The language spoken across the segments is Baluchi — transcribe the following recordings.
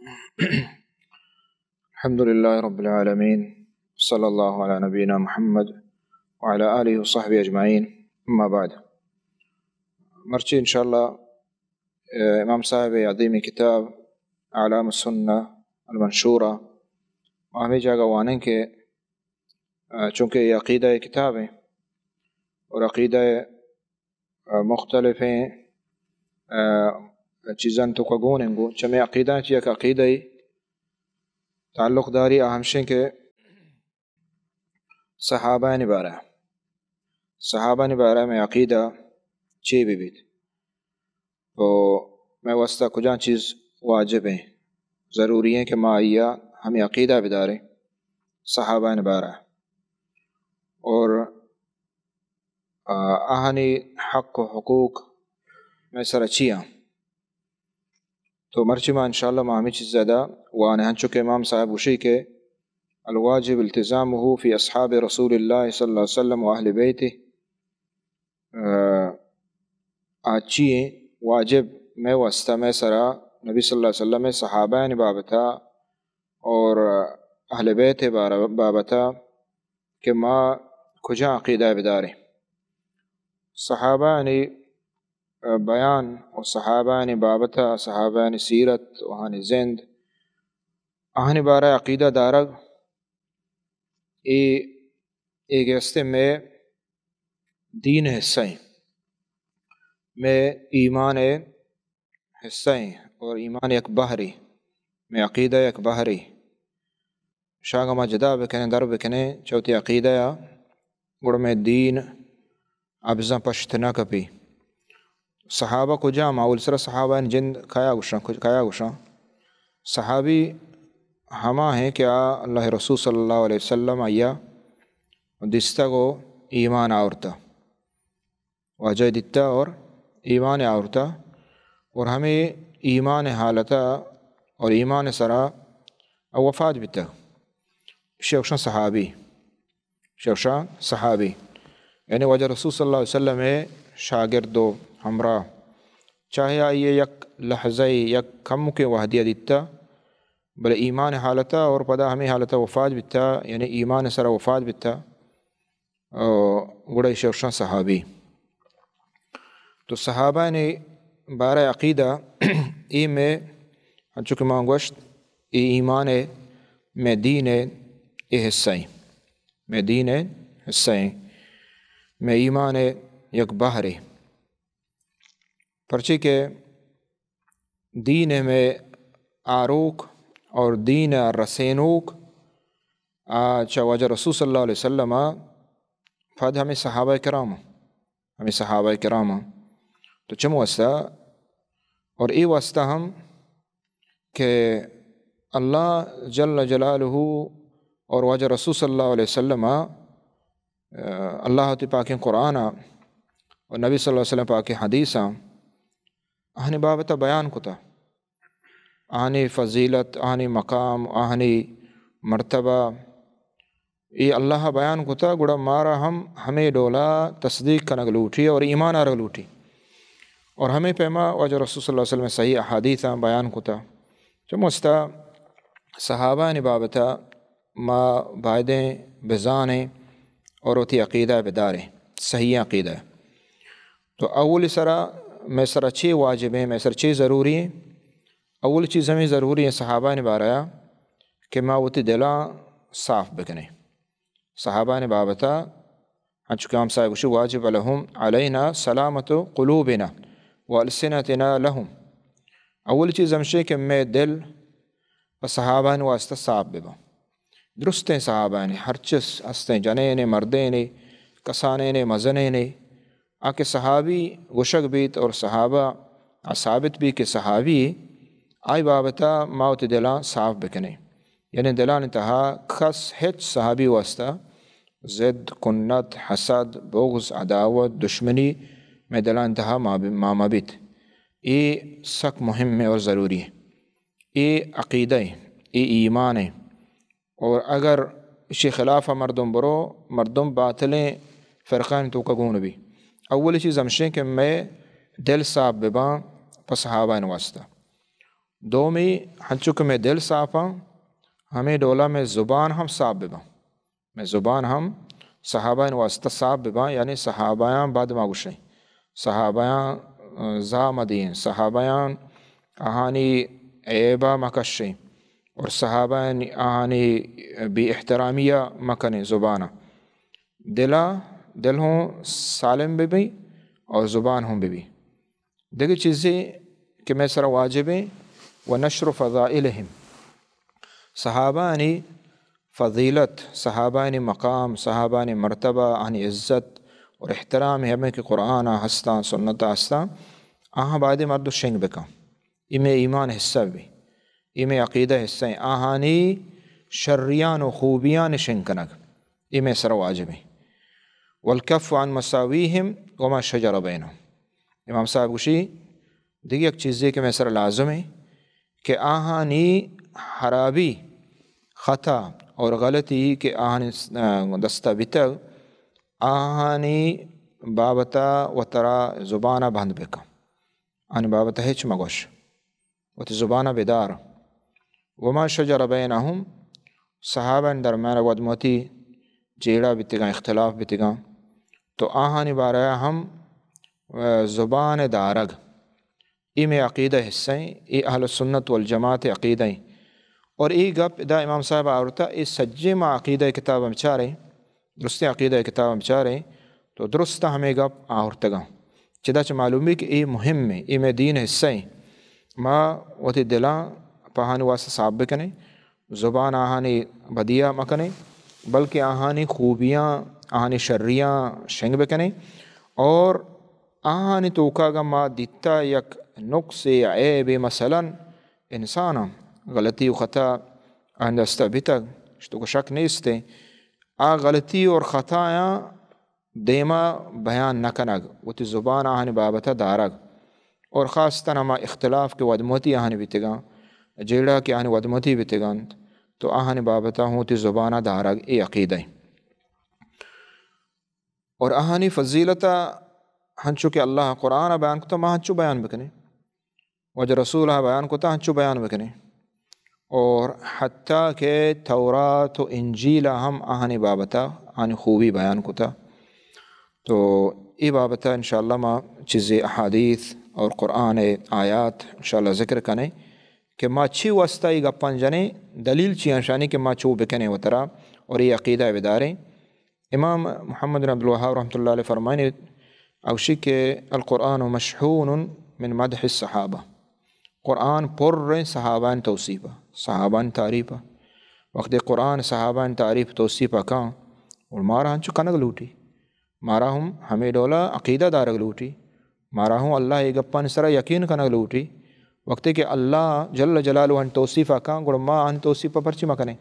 الحمد لله رب العالمين، صلى الله على نبينا محمد وعلى آله وصحبه أجمعين، أما بعد. مرچی انشاءاللہ، اے، امام صاحب عظیم کتاب اعلام السنة المنشورة، ما ہمیں جاگہ وانیں کہ، اے، چونکہ یہ عقیدہ کتاب ہے اور عقیدہ، اے، مختلفیں، اے، چیزاں توکا گون انگو، چمے عقیدہ چی یک عقیدہ تعلق داری اہمشیں کہ صحابانی بارہ، صحابانی بارہ میں عقیدہ چی بہ بیت، تو میں واسطہ کجا چیز واجب ہیں، ضروری ہیں کہ ما آئیا ہمیں عقیدہ بداریں صحابانی بارہ، اور، آ، آہانی حق و حقوق میں سر چیاں. تو مرچی ما انشاءاللہ ما ہمیں چیز زیادہ وانے، ہنچو کہ امام صاحب گوشی کہ الواجب التزامه في أصحاب رسول الله صلى الله عليه وسلم وأهل بيته. آ، آ چی ہیں واجب میں واسطہ، میں سرا نبی صلی اللہ علیہ وسلم صحابہ بابتا اور اہل بیت بار-، بابتا کہ ما کجا عقیدہ بداریں. صحابانی بیان و صحابانی بابتا، صحابانی سیرت و آہانی زند، آہانی بارہ عقیدہ دارگ، اے، اے گستے میں دین حصہ ہیں، میں ایمان حصہ ہیں اور ایمان یک بحری، میں عقیدہ یک بحری. شاگا ما جدا بکنیں، در بکنیں چوتی عقیدہ یا، گڑا میں دین ابزاں پشت نہ کپی. صحابہ کجام؟ اول سرا صحابہ جند کایا گوشاں، کج-، کایا گوشاں؟ صحابی ہما ہیں کہ آ اللہ رسول صلی اللہ علیہ وسلم آیا دیستگ و ایمان آورتا، واجہ دیتا اور ایمان آورتا، اور ہمیں ایمان حالتا اور ایمان سرا وفات بیتا. شیوشن صحابی، شوشان صحابی، یعنی واجہ رسول صلی اللہ علیہ وسلم شاگرد و ہمراہ، چاہے آئیے یک لحظہ یک کم کے وحدی دیتا، بلے ایمان حالتا اور پدا ہمیں حالتا وفات بیتا، یعنی ایمان سر وفات بیتا، او گڑا شوشان صحابی. تو صحابہ نے بارہ عقیدہ اے میں، انچو کہ ما گوشت، اے ایمان ہے، میں دین ہے، اے حصہ ہے. میں دین ءِ حصہ ایں، میں ایمان ءِ یک بہرے. پرچے کہ دین ءِ میں آروک اور دین ءَ رسینوک آ چہ واجہ رسول صلی اللہ علیہ وسلم ءَ پد ہمیں صحابہ کرام، ہمیں صحابہ کرام. تو چم واسطہ؟ اور اے واسطہ ہم کہ اللہ جل جلالہ اور واجہ رسول صلی اللہ علیہ وسلم، آ، اللہ تی پاکیں قرآن اور نبی صلی اللہ علیہ وسلم پاکیں حدیث آہانی بابت بیان کتا، آہانی فضیلت، آہانی مقام، آہانی مرتبہ، اے اللہ بیان کتا، گڑا مارا ہم ہمے ڈولا تصدیق کنگ لوٹی اور ایمان آرگ لوٹی. اور ہمے پیما واجہ رسول صلی اللہ علیہ وسلم صحیح احادیث بیان کتا. چم واسطہ صحابہ نے بابتا ما بایدیں بزانیں اور وتی عقیدہ بداریں، صحیح عقیدہ. تو اول سرا، میں سرا چے واجب ہیں، میں سرا چے ضروری ہیں؟ اول چیز ہمیں ضروری ہیں صحابہ نے بارہ کہ ما وتی دلاں صاف بکنیں. صحابہ نے بابتا، انچو کہ ہم صاحب گوشی، واجب لهم علينا سلامة قلوبنا وألسنتنا لهم. اول چیز ہمشے کہ میں دل پہ صحابہ نے واسطہ صاف ببا. درستیں صحابہ نے، ہرچس ہستیں، جنین، مردین، کسانین، مزنین، آ کہ صحابی گوشگ بیت اور صحابہ آ ثابت بیت کہ صحابی، آئی بابتا ما وتی دلاں صاف بکنیں. یعنی دلانی تہا کس ہچ صحابی واسطہ ضد، کنت، حسد، بغض، عداوت، دشمنی میں دلانی تہا ما، ما مبیت. اے سک مہم ہے اور ضروری ہے. اے عقیدہ ہے، اے ایمان ہے. اور اگر اشی خلاف مردم برو، مردم باطلیں فرقان توکا گون بی. اول چیز ہمشیں کہ میں دل صاف بباں پہ صحابہ واسطہ. دومی، ہنچو کہ مئے دل صاف آں، ہمے ڈولا مئے زبان ہم صاف بباں۔ مئے زبان ہم صحابہ واسطہ صاف بباں، یعنی صحابیاں بعد ما گوشیں، صحابیاں، آ، زا مدیں، صحابیاں آہانی عیبا مکشیں اور صحابیاں آہانی بے احترامیا مکنیں زبانا۔ دلا، دل ہوں سالم ببی اور زبان ہوں ببی۔ دگہ چیزے کہ مئے سرا واجبیں، و نشر فضائلہم، صحابانی فضیلت، صحابانی مقام، صحابانی مرتبہ، آہانی عزت اور احترام ہمیں کہ قرآن ہستاں، سنت ہستاں، آہاں باید مردو شنگ بکن۔ اے مئے ایمان حصہ بی، اے مئے عقیدہ حصہ ہیں۔ آہانی شریان و خوبیان شنگ کنگ، اے مئے سرا واجبیں۔ والکف عن مساویہم وما شجر بینہم۔ امام صاحب گوشی، دگہ یک چیزے کہ مئے سرا لازم ہے کہ آہانی خرابی، خطا اور غلطی کہ آہانی دستا بیتگ، آہانی بابتا وترا زبانا بند بکن، آہانی بابتا ہچ مگوش، وتی زبانا بدار۔ وما شجر بینہم، صحابہ درمیان وت متی جیڑہ بیتگاں، اختلاف بیتگاں، تو آہانی بارہ ہم، آ، زبان دارگ، اے مئے عقیدہ حصہ ہیں، اے اہل سنت والجماعت عقیدہ ہیں۔ اور اے گپ ادا امام صاحب آورتا، اے سجے ما عقیدہ کتاب ہم چاریں، درستیں عقیدہ کتاب ہم چاریں، تو درست ہمیں گپ آورتگاں۔ چدا چہ معلومی کہ اے مہم ہے، اے مئے دین حصہ ہیں۔ ما وتی دلاں پہانی واسطہ صاف بکنیں، زبان آہانی بدیا مکنیں، بلکہ آہانی خوبیاں، آہانی شریاں شنگ بکنیں اور آہانی توکا اگاں ما دیتا یک نقصے یا عیبے، مثلاً انسان غلطی و خطا آہانی دستا بیتگ، اشتو کو شک نیستے، آ غلطی اور خطایاں دیما بیان نہ کنگ، وتی زبان آہانی بابتا دارگ، اور خاصتاً ہما اختلاف کہ ودمتی آہانی بیتگاں، جیڑہ کہ آہانی ودمتی بیتگنت، تو آہانی بابتا ہوں وتی زبانا دارگ، اے عقیدہ ہیں۔ اور آہانی فضیلتا ہنچو کہ اللہ قرآن بیان کتا، ما ہنچو بیان بکنیں۔ واجہ رسول ء بیان کتا، انچو بیان بکنیں۔ اور حتیٰ کہ تورات و انجیل ء ہم آہانی بابت ء آہانی خوبی بیان کتا۔ تو اے بابت ء انشاءاللہ ما چیزے احادیث اور قرآن ء آیات انشاءاللہ ذکر کنیں کہ ما چی واسطہ اے گپاں جنیں، دلیل چی انشانی کہ ما چو بکنیں وترا اور اے عقیدہ ء بداریں۔ امام محمد بن عبدالوہاب رحمۃ اللہ علیہ فرمائنی، اوشی کہ القرآن مشحون من مدح الصحابہ، قرآن پر ہیں صحابان توصیفہ، صحابان تعریفہ۔ وقتی قرآن صحابان تعریف توصیفہ کاں، اور مارا ہنچو کنگ لوٹی، مارا ہم ہمیں ڈولا عقیدہ دارگ لوٹی۔ مارا ہوں اللہ ء گپانی سرا یقین کنگ لوٹی۔ وقتی کہ اللہ جل جلالہ آن توصیف ء کاں، گڑا ما آن توصیف ء پرچی مکنیں؟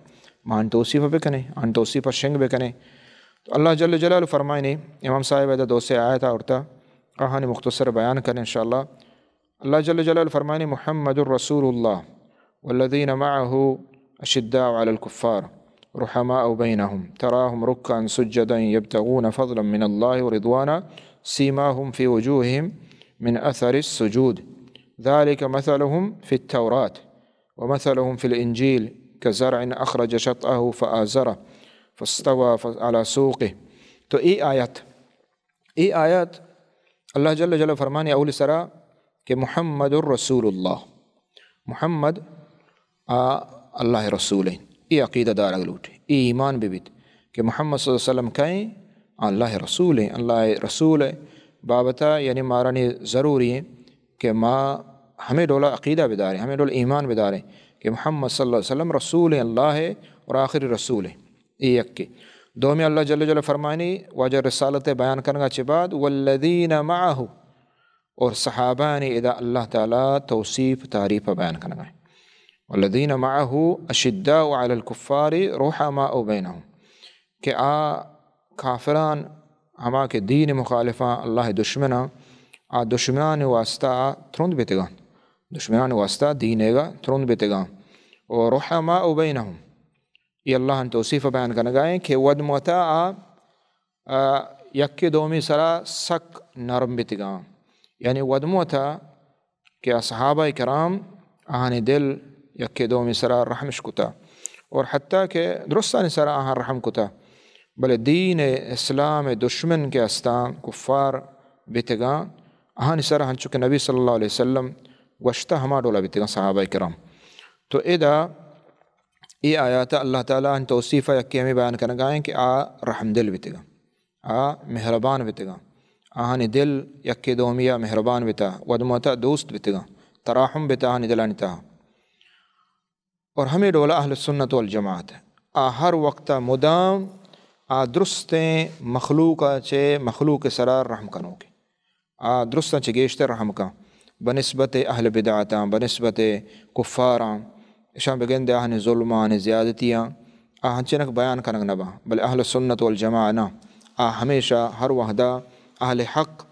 ما آن توصیف ء بکنیں، آن توصیف ء شنگ بکنیں۔ تو اللہ جل جلالہ فرمائنی، امام صاحب ادا دو سے آیت آورتا، آہانی مختصر بیان کنیں انشاءاللہ۔ اللہ جل جلالہ فرمائنی، محمد رسول اللہ والذین معه أشداء على الكفار رحماء بينهم تراهم ركعا سجدا يبتغون فضلا من الله ورضوانا سيماهم في وجوههم من أثر السجود ذلك مثلهم في التوراة ومثلهم في الإنجيل كزرع أخرج شطأه فآزره فاستوى على سوقه۔ تو اے آیت اے آیت اللہ جل جلالہ فرمانی اولی سرا کہ محمد رسول اللہ، محمد آ اللہ رسول ہیں۔ اے عقیدہ دارگ لوٹی، اے ایمان ببیت کہ محمد صلی اللہ علیہ وسلم کئیں؟ اللہ رسول ہیں، اللہ رسول ہے۔ بابتا یعنی مارانی ضروری ہیں کہ ما ہمیں ڈولا عقیدہ بداریں، ہمیں ڈولا ایمان بداریں کہ محمد صلی اللہ علیہ وسلم رسول ہیں اللہ ہے اور آخری رسول ہیں۔ اے یکے۔ دومی اللہ جل جلالہ فرمانی، واجہ رسالت بیان کنگا چہ بعد، والذین معه، اور صحابانی ادا اللہ تعالی توصیف تعریف بیان کنگا۔ والذین معه أشداء على الكفار رحماء بينهم، کہ آ کافران ہما کہ دین مخالفاں، اللہ دشمناں، آ دشمنان واسطہ ترند بیتگاں، دشمنان واسطہ دینیگا ترند بیتگاں۔ و رحماء بينهم، اے اللہ ء توصیف بیان کنگا ایں کہ ودموتا آ، آ، یکے دومی سرا سک نرم بیتگاں۔ یعنی ودموتا کہ آ صحابہ کرام آہانی دل یکے دومی سرا رحمش کتا اور حتیٰ کہ درستانی سرا آہاں رحم کتا، بلے دین اسلام دشمن کہ استاں، کفار بیتگاں، آہانی سرا ہنچو کہ نبی صلی اللہ علیہ وسلم گوشتہ ہما ڈولا بیتگاں صحابہ کرام۔ تو ادا اے آیات اللہ تعالیٰ آہانی توصیف یکے ہمیں بیان کنگا ایں کہ آ رحم دل بیتگاں، آ مہربان بیتگاں، آہانی دل یکے دومیا مہربان بیتا، ودمتا دوست بیتگاں، تراحم بیتا آہانی دلانی تہا۔ اور ہمے ڈولا اہل سنت والجماعت آ ہر وقت مدام آ درستیں مخلوق چہ مخلوق سرا رحم کنوکے، آ درستاں چہ گیشتر رحم کن بنسبت اہل بدعتاں، بنسبت کفاراں، اشاں بگندے آہانی ظلماں، آہانی زیادتیاں، آ ہنچینک بیان کنگ نہ باں، بلے اہل سنت والجماعت نہ، آ ہمیشہ ہر وہدا اہل حق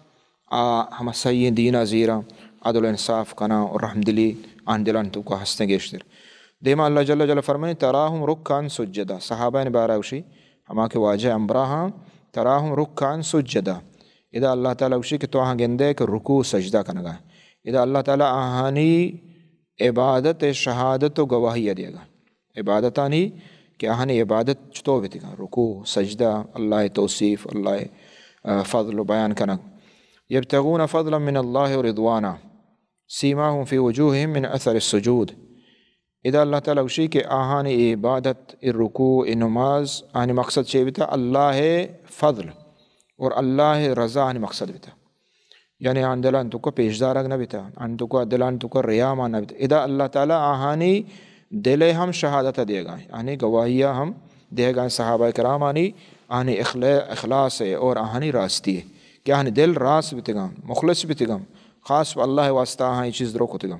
آ ہما صحیح دینا زیراں، عدل و انصاف کناں اور رحمدلی آن دلان توکا ہستیں گیشتر۔ دیما اللہ جل جلالہ فرمانی، تراہم رکعا سجدا، صحابہ بارہ گوشی، ہما کہ واجہ امبراہاں، تراہم رکعا سجدا۔ ادا اللہ تعالیٰ گوشی کہ تو آہاں گندے کہ رکوع سجدہ کنگا۔ ادا اللہ تعالیٰ آہانی عبادت شہادت و گواہی دیگا۔ عبادتانی کہ آہانی عبادت چطور بیتگاں، رکوع، سجدہ، اللہ توصیف، اللہ، آ، فضل و بیان کنگ۔ یبتغون فضلا من اللہ و رضوانا، سیماہم فی وجوہہم من اثر السجود۔ ادا اللہ تعالیٰ گوشی کہ آہانی اے عبادت، اے رکوع، اے نماز، آہانی مقصد چے بیتا؟ اللہ فضل اور اللہ رضا آہانی مقصد بیتا۔ یعنی آن دلان توکا پیش دارگ نہ بیتا، آن توکا دلان توکا ریا مان نہ بیتا۔ ادا اللہ تعالیٰ آہانی دل ہم شہادت دیگا، آہانی گواہی ہم دیگا صحابہ کرامانی، آہانی اخلا-، اخلاص ہے اور آہانی راستی ہے کہ آہانی دل راست بیتگاں، مخلص بیتگاں، خاص پہ اللہ واسطہ آہاں یہ چیز درو کتگاں۔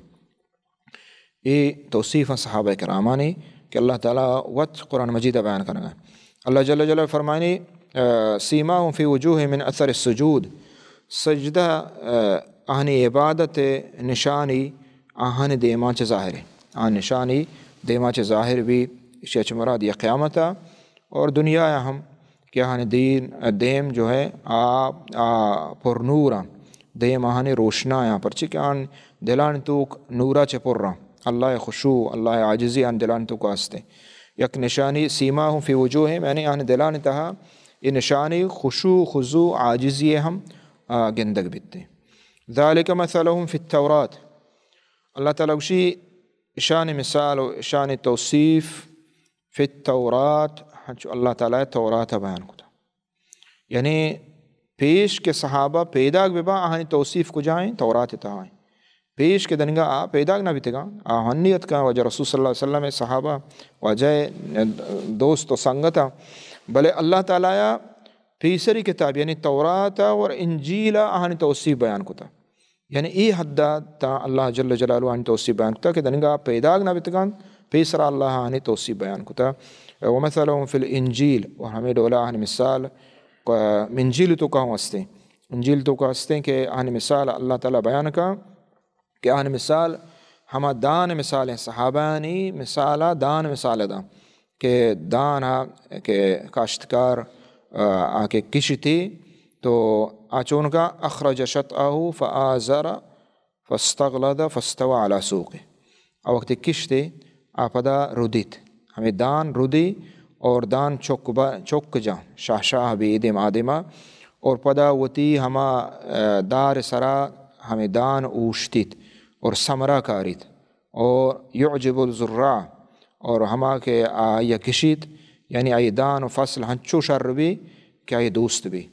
اے توصیف صحابہ کرامانی کہ اللہ تعالیٰ وت قرآن مجید بیان کنگا۔ اللہ جل جلالہ فرمانی، آ، سیماہم فی وجوہہم من اثر السجود۔ سجدہ، آ، آہانی عبادت نشانی آہانی دیما چہ ظاہر ہے۔ آ نشانی دیما چہ ظاہر بی، اشیا چہ مراد یا قیامتا اور دنیا ہم کہ آہانی دین، دیم جو ہے آ، آ پر نوراں، دیم آہانی روشنایاں، پرچہ کہ آن دلانی توک نورا چہ پراں۔ اللہ خشوع، اللہ عاجزی آن دلانی توک ہستے۔ یک نشانی سیماہم فی وجوہہم، یعنی آن دلانی تہا یہ نشانی خشوع، خضوع، عاجزی ہم، آ، گندگ بیتے۔ ذالک مثلہم فی التوراۃ۔ اللہ تعالیٰ گوشی، اشانی مثال و اشانی توصیف فی التوراۃ، ہنچو اللہ تعالیٰ تورات بیان کتا۔ یعنی پیش کہ صحابہ پیداک بباں، آہانی توصیف کجائیں؟ تورات تہائیں۔ پیش کہ دنگا آ پیداک نہ بیتگاں، آ ہنی اتکاں واجہ رسول صلی اللہ علیہ وسلم صحابہ، واجہ دوست و سنگتاں، بلے اللہ تعالیٰ پیسری کتاب یعنی تورات اور انجیل آہانی توصیف بیان کتا۔ یعنی اے حد تاں اللہ جل جلالہ آنی توصیف بیان کتا کہ دنگا پیداک نہ بیتگاں، پیسرا اللہ آنی توصیف بیان کتا۔ ومثلہم فی الانجیل، و ہمیں ڈولا آنی مثال، آ، انجیل توکا ہوں ہستیں۔ انجیل توکا ہستیں کہ آنی مثال اللہ تعالیٰ بیان کا کہ آنی مثال ہما دان مثال ہیں، صحابانی مثالا دان مثال داں۔ کہ دان ء کہ کاشتکار، آ، آ کہ کشتی تو آ چونکا اخرج شطأه فآزر فاستغلظ فاستوى على سوقه۔ آ وقتی کشتی آ پدا ردیت، ہمیں دان ردی اور دان چک با-، چک جان، شاہ شاہ بی دیما دیما، اور پدا وتی ہما، آ، دار سرا ہمیں دان اوشتیت اور ثمرہ کاریت۔ اور یعجب الزراع، اور ہما کہ آئی کشیت، یعنی آئی دان و فصل ہنچو شر بی کہ آئی دوست بی۔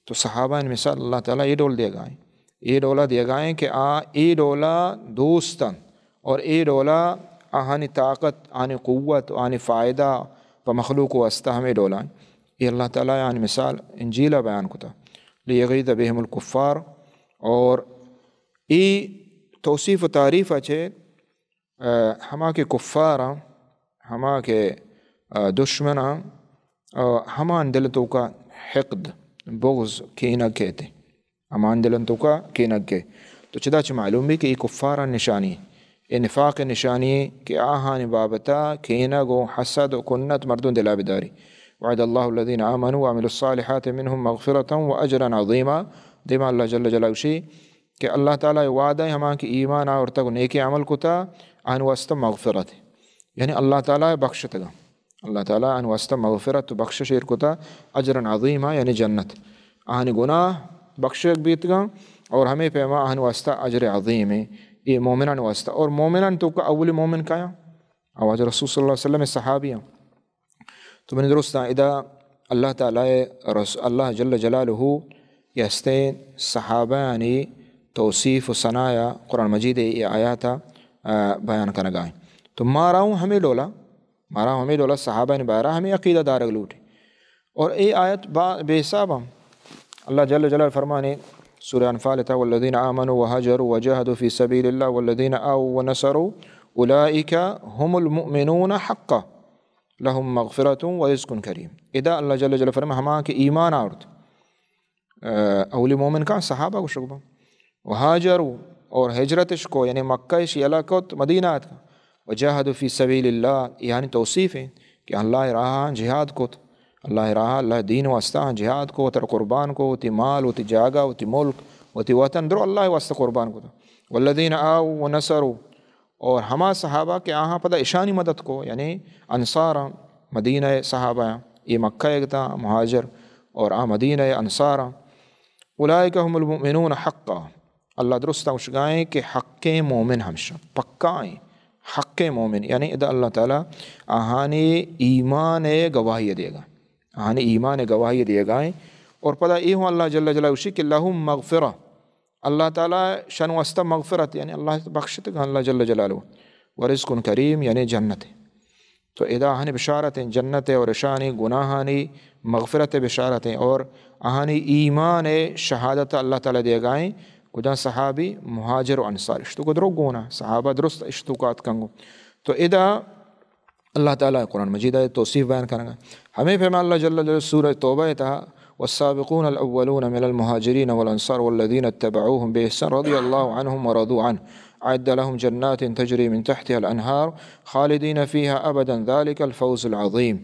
تو صحابہ مثال اللہ تعالیٰ اے ڈول دیگائیں، اے ڈولا دیگائیں کہ آ اے ڈولا دوستن اور اے ڈولا آہانی طاقت، آنی قوت، آنی فائدہ پہ مخلوق واسطہ ہمیں ڈولائیں۔ اے اللہ تعالیٰ آنی مثال انجیلہ بیان کتا، لیغیظ بهم الکفار۔ اور اے توصیف و تعریف اچے آ، ہما کہ کفاراں، ہما کہ، آ، دشمناں، آ، ہمان دل توکا حقد، بغض، کینگ کیتے۔ ہمان دل توکا کینگ کے۔ تو چدا چہ معلوم بی کہ اے کفاراں نشانی، اے نفاق نشانی کہ آہانی بابتا کینگ و حسد و کنت مردم دلا بداری۔ وعد اللہ الذین آمنوا وعملوا الصالحات منهم مغفرة واجرا عظیما۔ دیما اللہ جل جلالہ گوشی، کہ اللہ تعالیٰ وعدہ ہما کہ ایمان آورتگ و نیکیں عمل کتا، آہانی واسطہ مغفرت، یعنی اللہ تعالی بخشتگا۔ اللہ تعالی آہانی واسطہ مغفرت و بخشش ایر کتا، اجرا عظیما، یعنی جنت۔ آہانی گناہ بخشگ بیتگا اور ہمیں پیما آہانی واسطہ اجر عظیم ہے، یہ مومنان واسطہ۔ اور مومنان توکا اولی مومن کایا؟ آواز رسول صلی اللہ علیہ وسلم صحابیاں۔ تو منی درستاں ادا اللہ تعالی رس-، اللہ جل جلالہ یہ ہستیں صحابہ آنی توصیف و ثنایا قرآن مجید یہ آیاتا، آ، بیان کنگائیں۔ تو مارا ہوں ہمیں ڈولا، مارا ہوں ہمیں ڈولا صحابہ آنی بارہ ہمیں عقیدہ دارگ لوٹی۔ اور اے آیت با-، بے حساب ہم اللہ جل جلالہ فرمانے سورہ انفال تا، والذین آمنوا وهاجروا وجاهدوا في سبيل الله والذين آووا ونصروا أولئك هم المؤمنون حقا لهم مغفرة ورزق كريم۔ ادا اللہ جل جلالہ فرمائے، ہما کہ ایمان آورت، آ، اولی مومن کاں؟ صحابہ گوشگ با۔ وهاجروا، اور ہجرتش کو، یعنی مکہ اش یلا کت، مدینہ آتکا۔ وجاهدوا في سبيل الله، یعنی توصیف ہے کہ اللہ راہ جہاد کت، اللہ راہ، اللہ دین واسطہ جہاد کو، وتر قربان کو، وتی مال، وتی جاگہ، وتی ملک، وتی وطن درو اللہ واسطہ قربان کت۔ والذین آووا ونصروا، اور ہما صحابہ کہ آہاں پدا اشانی مدد کو، یعنی انصاراں، مدینہ صحابہ، یہ مکہ گتا مہاجر اور آ مدینہ انصاراں۔ اولئک هم المؤمنون حقا، اللہ درستاں گوشگائیں کہ حقیں مومن ہمشاں، پکائیں حقیں مومن، یعنی ادا اللہ تعالی آہانی ایمان گواہی دیگا، آہانی ایمان گواہی دیگائیں۔ اور پدا یہ ہوں اللہ جل جلالہ گوشی کہ لهم مغفرة، اللہ تعالی شان واسطہ مغفرت، یعنی اللہ بخشتگا اللہ جل جلالہ، ورزق کریم، یعنی جنت۔ تو ادا آہانی بشارت ہیں جنت اور اشانی گناہانی مغفرت بشارت ہیں اور آہانی ایمان شہادت اللہ تعالی دیگائیں۔ کجا؟ صحابی، مہاجر و انصار۔ اشتو کو درو گونا، صحابہ درست اشتو کات کنگو۔ تو ادا اللہ تعالی قرآن مجید آئے توصیف بیان کرنا۔ ہمیں پیما اللہ جل جلالہ سورہ توبہ تہا، والسابقون الأولون من المهاجرين والأنصار والذين اتبعوهم بإحسان رضي الله عنهم ورضوا عنه أعد لهم جنات تجري من تحتها الأنهار خالدين فيها أبدا ذلك الفوز العظيم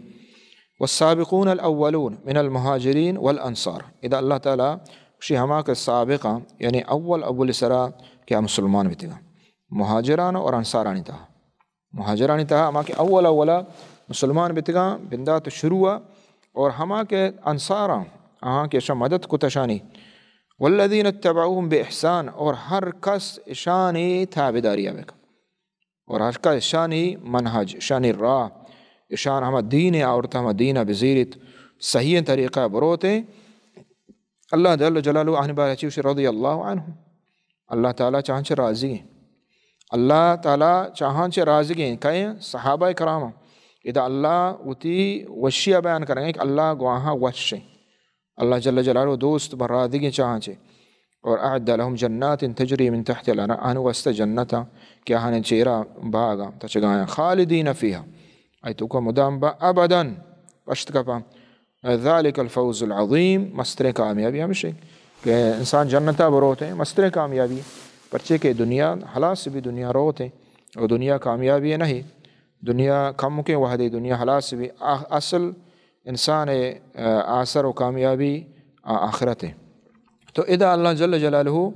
والسابقون الأولون من المهاجرين والأنصار۔ ادا اللہ تعالی شی ہما کہ سابقاں، یعنی اول اول سرا کہ مسلمان بیتگا، مہاجران اور انصارانی تہا۔ مہاجرانی تہا ہما کہ اول اولا مسلمان بیتگاں، بندات شروع، اور ہما کہ انصاراں، آہاں کہ اشاں مدد کت اشانی، والذین اتبعوهم بإحسان، اور ہر کس اشانی تابعداری بکن، اور ہر کس اشانی منہج، اشانی راہ، اشان ہما دین آورت، ہما دین بزیرت، صحیح طریقہ بروتے، اللہ جل جلالہ آہانی بارہ چی گوشی؟ رضی اللہ عنہ۔ اللہ تعالی چاہاں چہ راضی ہیں۔ اللہ تعالی چاہاں چہ راضی ہیں۔ کئے؟ صحابہ کرام۔ ادا اللہ وتی وشی بیان کریں کہ اللہ گواہاں وش ہیں۔ اللہ جل جلالہ دوست بر راضی ہیں چاہاں چہ۔ اور اعد لهم جنات تجري من تحتها الانهار، آہانی واسطہ جنت کہ آہانی چیرا باغ تچگایاں، خالدین فیها، ای توکا مدام با ابدا، پشت کپاں۔ ذلك الفوز العظيم، مستریں کامیابی ہمشی کہ انسان جنتا بروتے، مستریں کامیابی، پرچے کہ دنیا ہلاس بی، دنیا روتے، اور دنیا کامیابی نہیں، دنیا کم کے وحدے دنیا ہلاس بی۔ آ-، اصل انسان، آ، آسر و کامیابی، آ، آخرت ہے۔ تو ادا اللہ جل جلالہ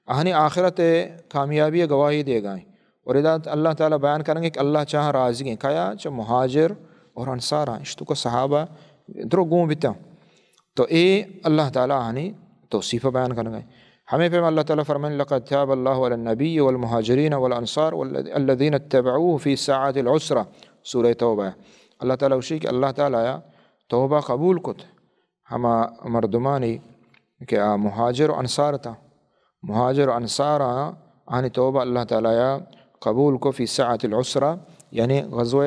آہانی آخرت کامیابی گواہی دیگائیں۔ اور ادا اللہ تعالی بیان کریں کہ اللہ چاہاں راضی ہیں۔ کیا؟ چہ مہاجر اور انصاراں۔ اشتو کو صحابہ درو گون بیتاں۔ تو اے اللہ تعالی آہانی توصیف بیان کریں۔ ہمیں پہ اللہ تعالی فرمائیں، لقد تاب الله على النبي والمهاجرين والأنصار والذين اتبعوه في ساعة العسرة۔ سورہ توبہ۔ اللہ تعالی گوشی کہ اللہ تعالی توبہ قبول کت ہما مردمانی کہ آ مہاجر و انصار تا، مہاجر و انصار آ، آنی توبہ اللہ تعالی قبول کو فی ساعة العسرہ، یعنی غزوہ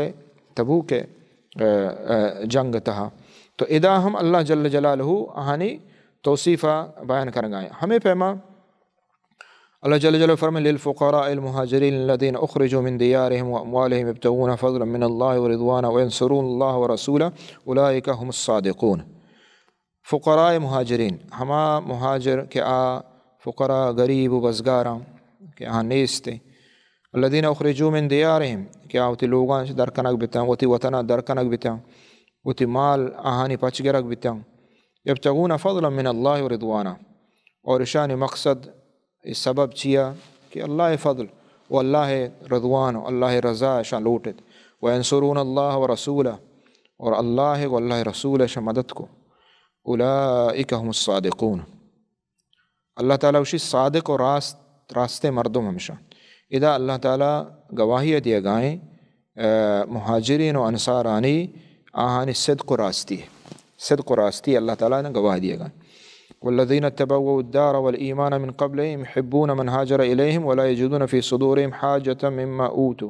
تبوک، آ، آ، جنگ تہا۔ تو ادا ہم اللہ جل جلالہ آنی توصیف بیان کرگائیں۔ ہمیں پیما اللہ جل جلالہ فرمائے، للفقراء المهاجرين الذين أخرجوا من ديارهم وأموالهم يبتغون فضلا من الله ورضوانا وينصرون الله ورسوله أولئك هم الصادقون۔ فقراء مہاجرین، ہما مہاجر کہ آ فقراء، غریب و بزگاراں کہ آ نیست ہیں۔ الذين أخرجوا من ديارهم، کہ آ وتی لوگاں چہ در کنگ بیتاں، وتی وطنا در کنگ بیتاں، وتی مال آہانی پچ گرگ بیتاں۔ يبتغون فضلا من الله ورضوانا، اور اشانی مقصد، اے سبب چیا کہ اللہ فضل و اللہ ءِ رضوان و اللہ ءِ رضا اشاں لوٹت۔ وینصرون اللہ ورسولہ، اور اللہ ءَ و اللہ ءِ رسول ءَ اشاں مدد کو۔ اولئک هم الصادقون۔ اللہ تعالیٰ گوشی صادق و راست، راستیں مردم ہمیشاں۔ ادا اللہ تعالیٰ گواہی دیگائیں، آ، مہاجرین و انصارانی، آہانی صدق و راستی۔ صدق و راستی اللہ تعالیٰ نے گواہی دیگائیں۔ والذین تبوؤوا الدار والایمان من قبلهم یحبون من هاجر الیهم ولا یجدون فی صدورهم حاجة مما اوتوا۔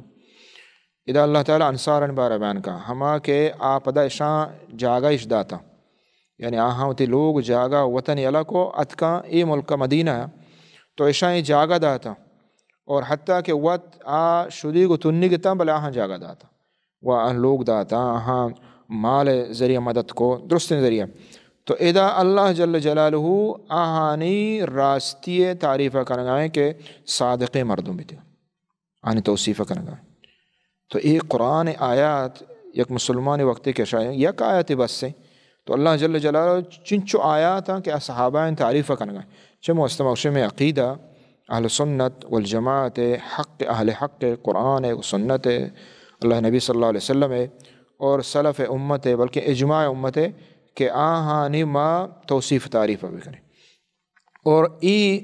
ادا اللہ تعالیٰ انصارانی بارہ بیان کا، ہما کہ آ پدا اشاں جاگہ اش داتا، یعنی آہاں وتی لوگ جاگہ وطن یلہ کو اتکاں اے ملک مدینہ، تو اشاں اے جاگہ داتا، اور حتیٰ کہ وت آ شدیگ و تنیگ اتاں بلے آہاں جاگہ داتا و آہاں لوگ داتا، آہاں مال ذریعہ مدد کو، درستیں ذریعہ۔ تو ادا اللہ جل جلالہ آہانی راستی تعریف کنگائیں کہ صادقیں مردم بیتگاں۔ آنی توصیف کنگا۔ تو اے قرآن آیات یک مسلمان وقتی کہ شاید یک آیت بس ہے، تو اللہ جل جلالہ چنچو آیات ہیں کہ صحابہ تعریف کنگا۔ چہ مستمع میں عقیدہ اہل سنت والجماعت، حق اہل حق، قرآن و سنت، اللہ نبی صلی اللہ علیہ وسلم اور سلف امت، بلکہ اجماع امت کہ آہانی ما توصیف تعریف بکنیں۔ اور ای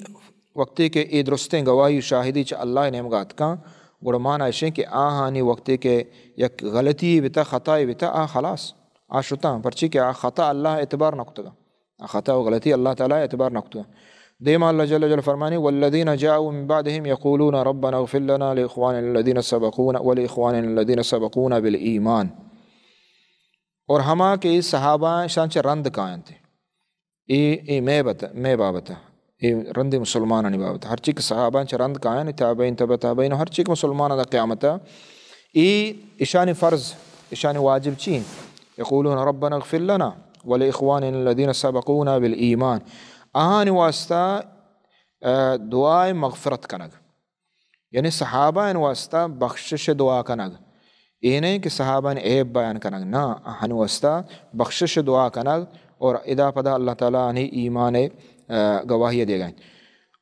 وقتی کہ ای درستیں گواہی و شاہدی چہ اللہ نیمگا اتکاں، گڑا مانا اشیں کہ آہانی وقتی کہ یک غلطی بتا، خطائی بتا، آ خلاص، آ شتاں، پرچی کہ آ خطا اللہ اعتبار نہ کتگا، آ خطا و غلطی اللہ تعالیٰ اعتبار نہ کتگا۔ دیما اللہ جل جلالہ فرمانی: والذین جاءوا من بعدهم یقولون ربنا اغفر لنا لاخواننا الذین سبقونا، ولاخواننا الذین سبقونا بالایمان۔ اور ہما کہ صحابہ شان چہ رند کاینت، اے، اے مئے بت-، مئے بابت ءَ، اے رندیں مسلمانانی بابت ءَ۔ ہرچی کہ صحاباں چہ رند کایاں، تابعین، تبع تابعین، ہرچی کہ مسلماناں دا قیامت ءَ، اے اشانی فرض، اشانی واجب چی انت؟ یقولون ربنا اغفر لنا ولاخواننا الذین سبقونا بالایمان۔ آہانی واسطہ، آ، دعائے مغفرت کنگ۔ یعنی صحابہ ان واسطہ بخشش دعا کنگ۔ اے نہیں کہ صحابہ ان عیب بیان کنگ، نہ، آہانی واسطہ بخشش دعا کنگ اور ادا پدا اللہ تعالیٰ آنی ایمان، آ، گواہی دیگا۔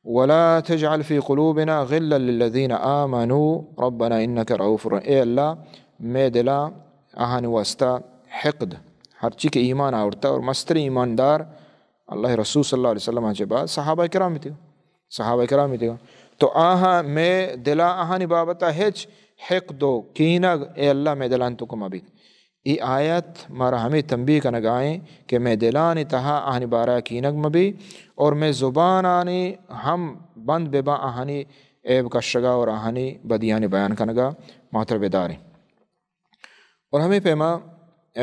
ولا تجعل في قلوبنا غلا للذين آمنوا ربنا انك رؤوف رحيم۔ اے اللہ، مئے دلا آہانی واسطہ حقد، ہرچی کہ ایمان آورتا اور مستر ایماندار اللہ رسول صلی اللہ علیہ وسلم چہ بعد صحابہ کرام بیتگ۔ صحابہ کرام بیتگ۔ تو آہاں مئے دلا آہانی بابت ءَ ہچ حقد و کینگ، اے اللہ، مئے دلان توک مہ بیت۔ اے آیت مارا ہمے تنبیہ کنگا ایں کہ مئے دلانی تہا آہانی بارہ ءَ کینگ مہ بی اور مئے زبانانی ہم بند بہ باں آہانی عیب کشگا اور آہانی بدیانی بیان کنگا ماتر بداریں۔ اور ہمے پیما، آ،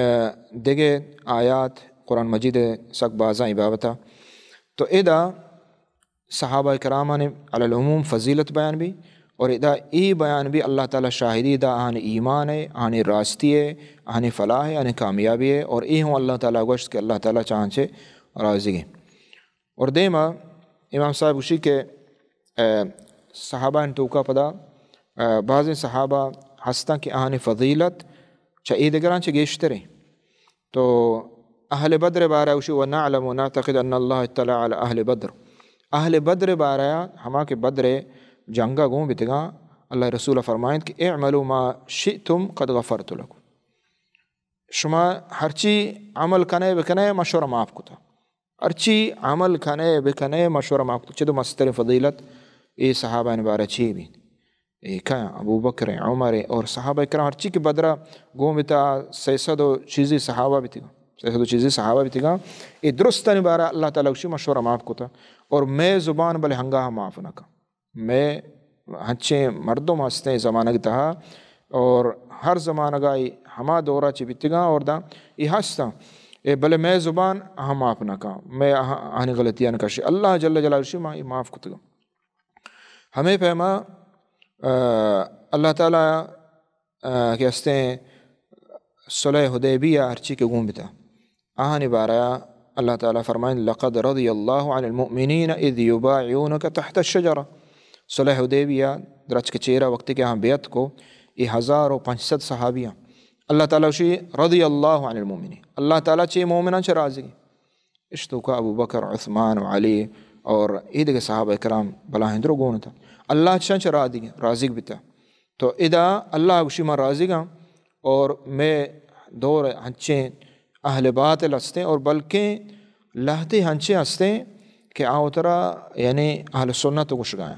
دگہ آیات قرآن مجید ءَ سک بازاں اے بابت ءَ۔ تو ادا صحابہ کرامانی علی العموم فضیلت بیان بی اور ادا اے بیان بی اللہ تعالیٰ شاہدی دا آہانی ایمان ءَ، آہانی راستی ءَ، آہانی فلاح ءَ، آہانی کامیابی ءَ، اور اے ہوں اللہ تعالیٰ گوشت کہ اللہ تعالیٰ چہ آہاں چہ راضی ایں۔ اور دیما امام صاحب گوشی کہ، آ، صحابہ ان توکا پدا، آ، بعضیں صحابہ ہستاں کہ آہانی فضیلت چہ اے دگراں چہ گیشتریں۔ تو اہل بدر بارہ گوشی: ونعلم ونعتقد ان اللہ اطلع علی اہل بدر۔ اہل بدر بارہ، ہما کہ بدر جنگا گون بیتگاں، اللہ رسول فرمائنت کہ اعملوا ما شئتم قد غفرت لکم۔ شما ہرچی عمل کنے بکنے، ما شمارا معاف کتا۔ ہرچی عمل کنے بکنے، ما شمارا معاف کتا۔ چدو مستریں فضیلت اے صحابہ ان بارہ چی بی؟ اے کئے؟ ابو بکر، عمر اور صحابہ کرام، ہرچی کہ بدرا گون بیتا، سئے سد و چیزی صحابہ بیتگاں، سئے سد و چیزی صحابہ بیتگاں۔ اے درستانی بارہ اللہ تعالیٰ گوشی: ما شمارا معاف کتا اور مئے زبان بلے ہنگاہ معاف نہ کن۔ مئے ہنچیں مردم ہستیں زمانگ تہا اور ہر زمانگا اے ہما دورا چہ بیتگاں اور داں اے ہستاں، اے بلے مئے زبان ہم معاف نہ کن، مئے آہانی غلطیاں کشی۔ اللہ جل جلالہ گوشی: ما اے معاف کتگاں۔ ہمے پیما، آ، اللہ تعالیٰ، آ، کہ ہستیں صلح حدیبیہ ہرچی کہ گون بیتا، آہانی بارہ اللہ تعالیٰ فرمائیں: لقد رضی اللہ عن المؤمنین اذ یبایعونک تحت الشجرہ۔ صلح حدیبیہ درچک چیرا وقتی کہ آہاں بیعت کو، اے ہزار و پنچ سد صحابیاں، اللہ تعالیٰ گوشی: رضی اللہ عن المؤمنین، اللہ تعالیٰ چہ مومناں چہ راضی۔ اش توکا ابو بکر، عثمان و علی اور اے دگہ صحابہ کرام بلاہیں درو گون اتاں۔ اللہ چشاں چہ راضی، راضی بیتا۔ تو ادا اللہ گوشی من راضی گاں اور مئے دور ہنچیں اہل باطل ہستیں اور بلکیں لہتے ہنچیں ہستیں کہ آ وترا یعنی اہل سنت گوشگاں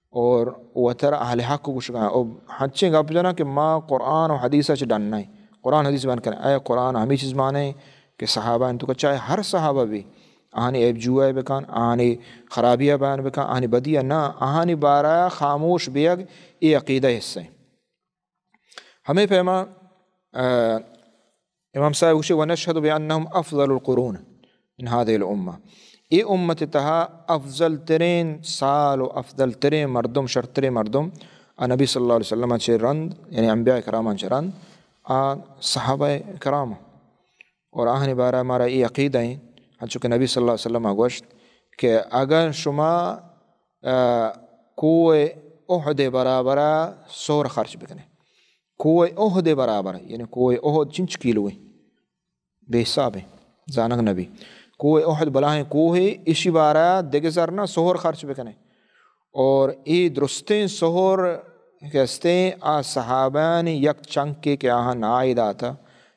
اور وترا اہل حق گوشگاں اور ہنچیں گپ جناں کہ ما قرآن و حدیث چہ ڈن نہ ایں۔ قرآن حدیث بیان کریں، اے قرآن ہمیں چیز مانے کہ صحابہ انت، تو چاہے ہر صحابہ بھی آہانی عیب جوئے بکن، آہانی خرابیہ بیان بکن، آہانی بدیہ نہ، آہانی بارہ خاموش بیگ، اے عقیدہ حصہ ایں۔ ہمیں پیما، آ، امام صاحب گوشی، "ونشهد بأنهم أفضل القرون من هذه الأمة۔" اے امت تہا افضل ترین سال و افضل ترین مردم، شرترین مردم، آ نبی صلی اللہ علیہ وسلم چہ رند، یعنی انبیاء کرامان چہ رند، آ صحابہ کرام۔ اور آہانی بارہ مارا اے عقیدہ ایں، ہنچو کہ نبی صلی اللہ علیہ وسلم گوشت کہ اگر شما، آ، کوہ احد برابر سہر خرچ بکنے، کوہ احد برابر، یعنی کوہ احد چنچ کیلو ایں؟ بے حساب ایں، زانگ نبی۔ کوہ احد بلاہیں کوہ ایں، اشی بارہ دگہ زر نہ سہر خرچ بکنے۔ اور اے درستیں سہر کہ ہستیں، آ صحابانی یک چنکے کہ آہاں نائے داتا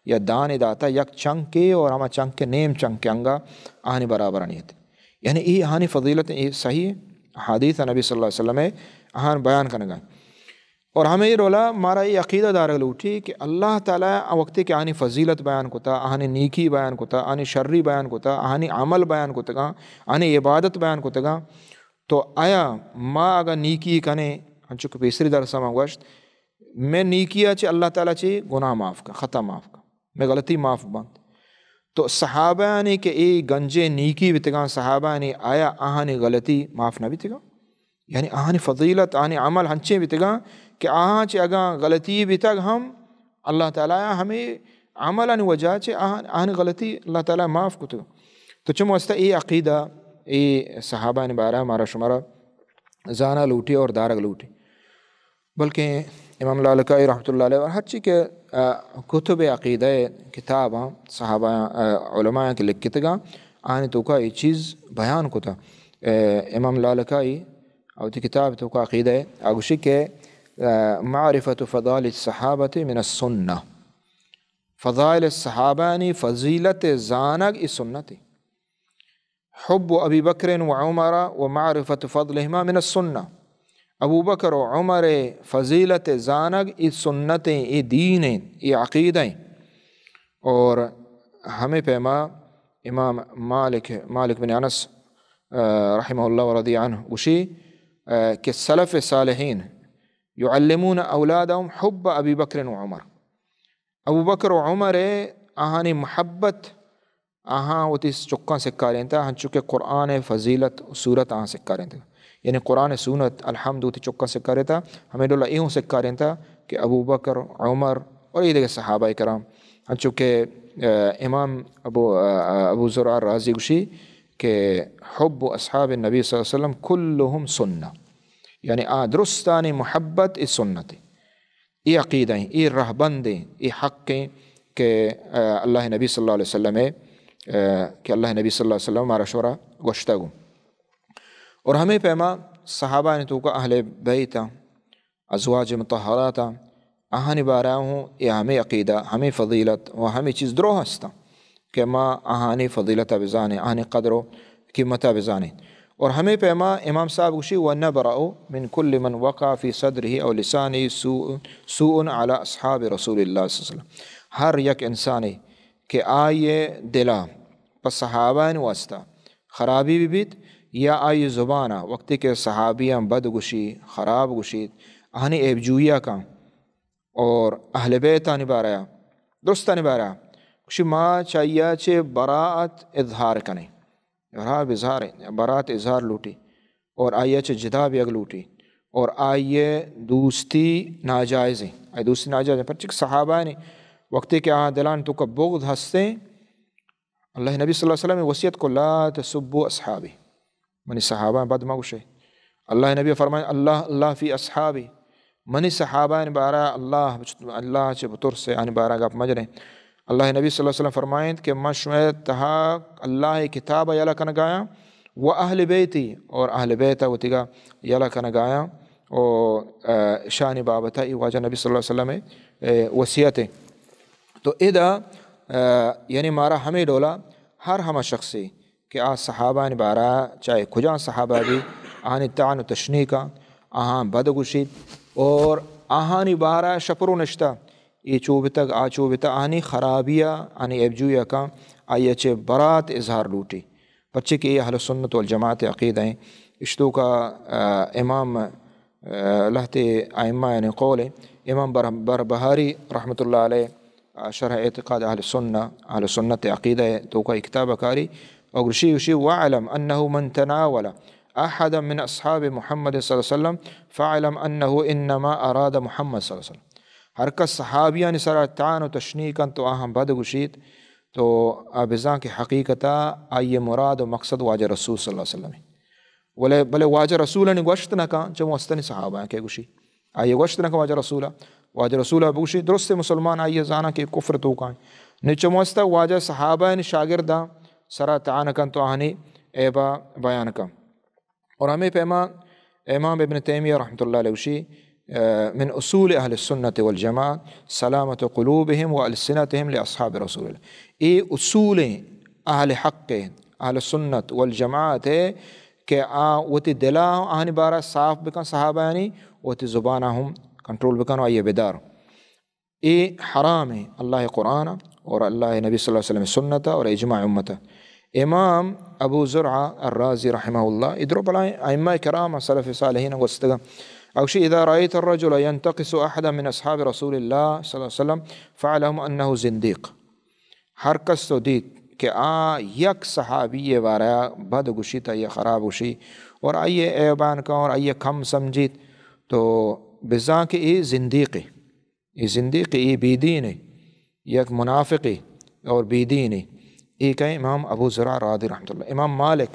یا دانے داتا، یک چنکے اور ہما چنکے نیم چنکے انگا آہانی برابر نیت۔ یعنی اے آہانی فضیلت، اے صحیح احادیث نبی صلی اللہ علیہ وسلم آہان بیان کنگا۔ اور ہمے ڈولا مارا اے عقیدہ دارگ لوٹی کہ اللہ تعالی آ وقتے کہ آہانی فضیلت بیان کتا، آہانی نیکی بیان کتا، آہانی شری بیان کتا، آہانی عمل بیان کتگاں، آہانی عبادت بیان کتگاں، تو آیا ما اگاں نیکی کنیں، انچو کہ پیسری درس ما گوشت، مئے نیکیا چہ اللہ تعالی چہ گناہ معاف کا، خطا معاف کا، مئے غلطی معاف بنت۔ تو صحابہانی کہ اے گنجیں نیکی بیتگاں، صحابہانی آیا آہانی غلطی معاف نہ بیتگاں؟ یعنی آہانی فضیلت، آہانی عمل ہنچیں بیتگاں کہ آہاں چہ اگاں غلطی بیتگ ہم، اللہ تعالی ہمے عملانی وجہ چہ آہان، آہانی غلطی اللہ تعالی معاف کتگ۔ تو چم واسطہ اے عقیدہ، اے صحابہانی بارہ مارا شمارا زانا لوٹی اور دارگ لوٹی۔ بلکیں امام لالکائی رحمۃ اللہ علیہ اور ہرچی کہ، آ، کتب عقیدہ کتاباں صحابہ، آ، علماء کہ لکھتگاں، آہانی توکا اے چیز بیان کتا۔ آ، امام لالکائی وتی کتاب توکا عقیدہ آ گوشی کہ، آ، معرفت فضائل الصحابہ من السنہ، فضائل صحابانی فضیلت زانگ اے سنت ایں۔ حب ابی بکر و عمر و معرفت فضلہما من السنہ۔ ابو بکر و عمر فضیلت زانگ اے سنت ایں، اے دین ایں، اے عقیدہ ایں۔ اور ہمے پیما امام مالک، مالک بن انس، آ، رحمہ اللہ و رضی عنہ گوشی، آ، کہ سلف صالحین یعلمون اولادهم حب ابی بکر و عمر۔ ابو بکر و عمر آہانی محبت آہاں وتی چکاں سکارینتا، ہنچو کہ قرآن فضیلت و سورت آہاں سکارینتا۔ یعنی قرآن سونت الحمد وتی چکاں سکارینتا، ہمے ڈولا اے ہوں سکارینتا کہ ابو بکر، عمر اور اے دگہ صحابہ کرام، ہنچو کہ، آ، امام ابو، آ، ابو زرعہ رازی گوشی کہ حب اصحاب النبی صلی اللہ علیہ وسلم کلهم سنہ، یعنی آ درستانی محبت اے سنت ایں۔ اے عقیدہ ایں، اے رہبند ایں، اے حق ایں کہ، آ، اللہ نبی صلی اللہ علیہ وسلم ایں، آ، کہ اللہ نبی صلی اللہ علیہ وسلم مارا شورا گوشتگو۔ اور ہمے پیما صحابہ نے توکا اہل بیت آں، ازواج مطہرات آں، آہانی بارہ ہوں اے ہمے عقیدہ، ہمے فضیلت و ہمے چیز درو ہستاں۔ کہ ما آہانی فضیلتا بزانیں، آہانی قدر و قیمتا بزانیں۔ اور ہمے پیما امام صاحب گوشی، "ونبرأ من كل من وقع في صدره أو لسانه سوء، سوء على أصحاب رسول الله صلى الله عليه وسلم۔" ہر یک انسانے کہ آئی دلا پہ صحابہانی واسطہ خرابی بہ بیت یا آئی زبانا وقتی کہ صحابیاں بد گوشی، خراب گوشیت، آہانی عیب جوئیا کن، اور اہل بیتانی بارہ، درستانی بارہ، گوشی ما چہ آئیا چہ براءت اظہار کنیں۔ براءت اظہار، براءت اظہار لوٹی اور آئیا چہ جدا بیگ لوٹی اور آئی دوستی ناجائز ایں۔ آئی دوستی ناجائز ایں۔ پرچہ کہ صحابہ نے وقتی کہ آہاں دلان توکا بغض ہستیں، اللہ نبی صلی اللہ علیہ وسلم وصیت کو، "لا تسبوا اصحابی"، منی صحابہ بد مگوشے۔ اللہ نبی فرمائیں، "اللہ، اللہ فی اصحابی"، منی صحابہ بارہ اللہ، اللہ چہ بترسے، آنی بارہ گپ مجنیں۔ اللہ نبی صلی اللہ علیہ وسلم فرمائیں کہ من شمئے تہا اللہ کتاب یلہ کنگایاں و اہل بیتی، اور اہل بیت وتیگا یلہ کنگایاں۔ و، آ، اشانی بابت ءَ اے واجہ نبی صلی اللہ علیہ وسلم ءِ، آ، وصیت اِنت۔ تو ادا، آ، یعنی مارا ہمے ڈولا ہر ہما شخصے کہ آ صحابانی بارہ ءَ، چاہے کجام صحابہ بی، آہانی طعن و تشنیع کن، آہاں بد گوشیت اور آہانی بارہ ءَ شپرو نشتہ، اے چو بتگ، آ چو بتگ، آہانی خرابی ءَ، آہانی عیب جوئی ءَ کن، آئی ءَ چہ برات اظہار لوٹی۔ پرچے کہ اے اہل سنت والجماعت ءِ عقیدہ اِنت۔ اشتوکا، آ، امام، آ، لہتے ائمہ یعنی قول اِنت۔ امام بر-، بربہاری رحمۃ اللہ علیہ، آ، شرح اعتقاد اہل سنہ، اہل سنت ءِ عقیدہ ءِ توکا اے کتاب ءَ کاری، او گوشی، گوشی، "واعلم انه من تناول احدا من اصحاب محمد صلی اللہ علیہ وسلم فاعلم انه انما اراد محمد صلی اللہ علیہ وسلم۔" ہر کس صحابیانی سرا طعن و تشنیع کنت و آہاں بد گوشیت، تو آ بزاں کہ حقیقتاً آئی ءِ مراد و مقصد واجہ رسول صلی اللہ علیہ وسلم اِنت۔ ولے، بلے واجہ رسولانی گوشت نہ کن، چہ مستانی صحابہ کہ گوشی۔ آئی ءَ گوشت نہ کن واجہ رسول ءَ۔ واجہ رسول ءَ بگوشی، درست مسلمان آئی ءَ زاناں کہ کفر توکا اِنت۔ نی چہ مست واجہ صحابانی شاگرداں سرا طعن کن تو آہانی عیبا بیان کن۔ اور ہمے پیما امام ابن تیمیہ رحمۃ اللہ علیہ گوشی، آ، "من اصول اہل السنت والجماعت سلامت قلوبهم والسنتهم لاصحاب رسول اللہ۔" اے اصول اہل حق، اہل سنت والجماعت اِنت کہ آ وتی دلا آہانی بارہ صاف بکن، صحابانی، وتی زبانا ہم کنٹرول بکن و آئی ءَ بدار۔ اے حرام اِنت اللہ ءِ قرآن ءَ اور اللہ ءِ نبی صلی اللہ علیہ وسلم ءِ سنت ءَ اور اجماع امت ءَ۔ امام ابو زرعہ الرازی رحمہ اللہ، اے درو بلاہیں ائمہ کرام سلف صالحین گوستگا۔ او گوشی، "اذا رأيت الرجل ينتقص احدا من اصحاب رسول اللہ صلی اللہ علیہ وسلم فاعلم انه زنديق۔" ہر کس تو دیت کہ آ یک صحابی ءِ بارہ ءَ بد گوشیت، آئی ءَ خراب گوشی اور آئی ءِ عیب بیان کن اور آئی ءَ کم سمجھیت، تو بزاں کہ اے زندیقے۔ اے زندیقے، اے بے دینے، یک منافقے اور بے دینے۔ اے کئے؟ امام ابو زرعہ الرازی رحمۃ اللہ، امام مالک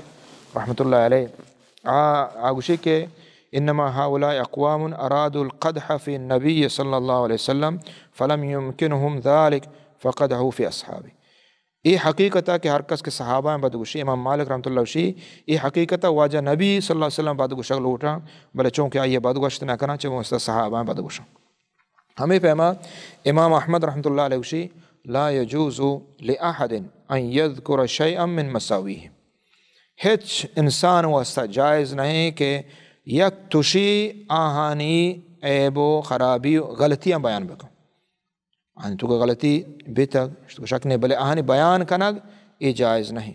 رحمۃ اللہ علیہ، آ، آ گوشی کہ انما هؤلاء اقوام ارادوا القدح في النبي صلى الله عليه وسلم فلم يمكنهم ذلك فقدحوا في اصحابه۔ اے حقیقت ءَ کہ ہر کس کہ صحابہ ءَ بد گوشی، امام مالک رحمۃ اللہ گوشی، اے حقیقت ءَ واجہ نبی صلی اللہ علیہ وسلم بد گوشگ لوٹاں، بلے چونکہ آئی ءَ بد گوشت نہ کناں، چہ مست صحابہ ءَ بد گوشاں۔ ہمے پیما امام احمد رحمۃ اللہ علیہ گوشی، لا یجوز لأحد ان یذکر شیئا من مساویہ۔ ہچ انسان واسطہ جائز نہیں کہ یک تشی آہانی عیب و خرابی و غلطیاں بیان بکن۔ آہانی توکا غلطی بیتگ، اشتو شک نہیں، بلے آہانی بیان کنگ اے جائز نہیں۔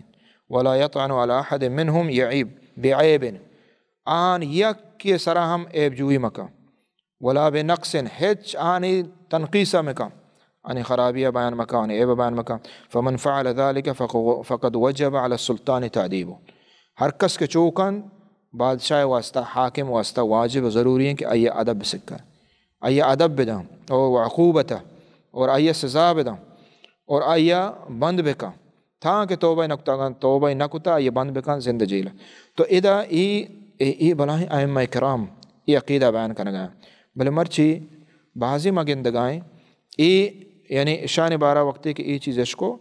ولا یطعن علی احد منهم یعیب، بعیب۔ آہان یک کے سرا ہم عیب جوئی مکن۔ ولا بنقص، ہچ آنی تنقیص مکن، آنی خرابی بیان مکن، آنی عیب بیان مکن۔ فمن فعل ذلك فق-، فقد وجب على السلطان تأديبه۔ ہر کس کہ چو کن، بادشاہ واسطہ، حاکم واسطہ واجب و ضروری ہیں کہ آئی ادب بسکن، آئی ادب بدن، اور عقوبت، اور آئی سزا بدن، اور آئی بند بکن۔ تاں کہ توبہ نہ کتگ انت، توبہ نہ کتہ، آئی بند بکن زندہ جیل۔ تو ادا ای، ای، ای بلاہیں ائمہ کرام ای عقیدہ بیان کنگا۔ بلے مرچی بازی ما گندگائیں، ای یعنی اشانی بارہ وقتی کہ ای چیز اشکو،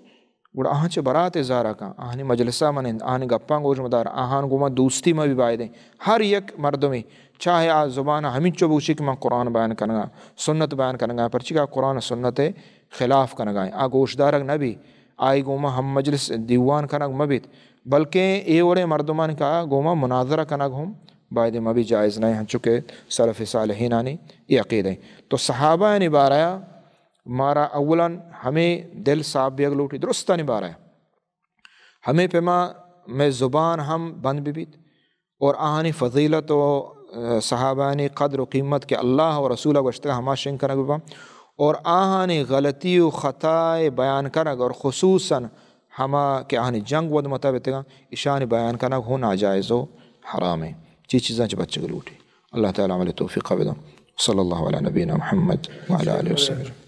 گڑا آہاں چہ برات اظہار کن، آہانی مجلسہ منند، آہانی گپاں گوش مدار، آہان گوما دوستی ما بھی بایدیں۔ ہر یک مردمی چاہے آ زبان ہمینچو بوشی کہ من قرآن بیان کنگا، سنت بیان کنگا، پرچی کہ قرآن سنت خلاف کنگا، آ گوشدارگ نہ بی۔ آئی گوما ہم مجلس دیوان کنگ مہ بیت، بلکیں اے وڑیں مردمانی کہ گوما مناظرہ کنگ ہم بایدیں مہ بی، جائز نہ انت، ہنچو کہ سلف صالحینانی اے عقیدہ انت۔ تو صحابہانی بارہ مارا اولاً ہمے دل صاف بیگ لوٹی، درستانی بارہ ہمے پیما مئے زبان ہم بند بہ بیت۔ اور آہانی فضیلت و، آ، صحابانی قدر و قیمت کہ اللہ و رسول گوشتگا ہما شنگ کنگ بباں، اور آہانی غلطی و خطا بیان کنگ، اور خصوصاً ہما کہ آہانی جنگ ود متا بیتگاں، اشانی بیان کنگ ہوں ناجائز و حرام ہیں۔ چی چیزاں چہ بچگ لوٹی۔ اللہ تعالی عمل توفیق بدن۔ صلی اللہ علی نبینا محمد وعلی آلہ وسلم۔